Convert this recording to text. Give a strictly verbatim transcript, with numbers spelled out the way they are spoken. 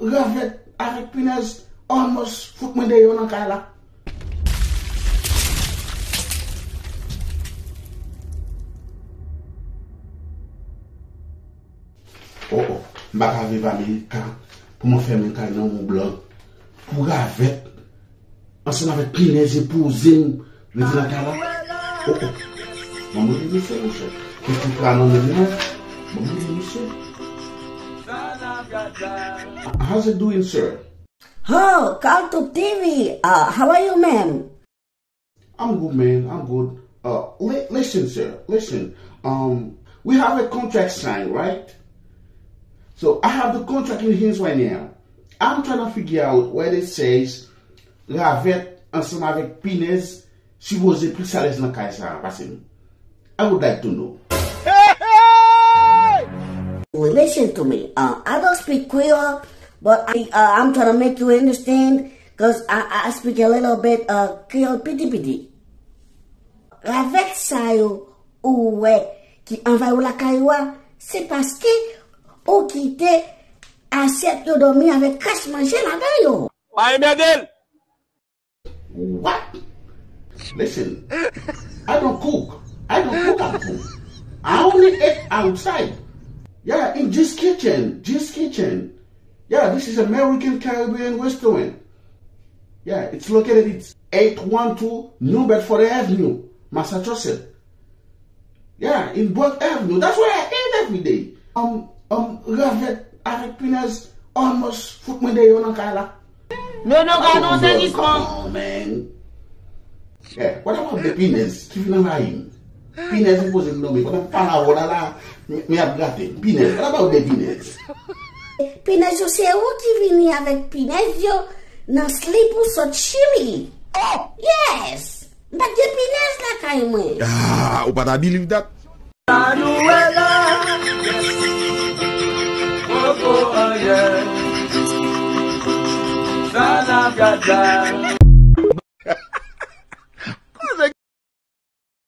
Ravèt avèk pinèz almost fout mwen deyò nan kay la. Oh, oh, m pa ka viv Amerika pou mwen fèmen kay nan yon blan pou ravèt ansanm avèk pinèz e poze m rete nan kay la. Oh, oh. Ban m rele misye, monchè. Kèk ti tra nan men m nan. Ban m rele misye. How's it doing, sir? Oh, Carl Tube T V. Uh, how are you, ma'am? I'm good, man. I'm good. Uh, li- listen, sir. Listen. Um, we have a contract signed, right? So I have the contract in hands right now. I'm trying to figure out where it says ravèt ansanm avèk pinèz sipoze plis alèz nan kay sa a pase nou. I would like to know. Listen to me. Uh, I don't speak Creole, but I, uh, I'm trying to make you understand, 'cause I, I speak a little bit, uh, Creole piti piti. Ravèt sa yo ou wè ki anvayi w lakay ou a, se paske ou kite asyèt yo dòmi avèk rès manje ladan yo. Pa enmède l! What? Listen, I don't cook. I don't cook at home. I only eat outside. Yeah, in G's Kitchen. G's Kitchen. Yeah, this is American Caribbean restaurant. Yeah, it's located at eight one two New Bedford Avenue, Massachusetts. Yeah, in Broad Avenue. That's where I eat every day. Um, um, ravèt avèk pinèz almost fout mwen deyò nan kay la. Men nou ka nan sezisman. Come on, man. Yeah, what about the pinèz ki vin anvayi m? Pinèz ki poze m dòmi. Pandan m pa nan wòl la, men ap grate m. Pinèz, what about the pinèz? Pinèz yo se ou ki vini avèk pinèz yo nan slip ou sot Chili. Oh! Yes! M pa t gen pinèz lakay mwen. Ah, ou pa ta believe that? Manuela, Coco Ariel, Sana Gata.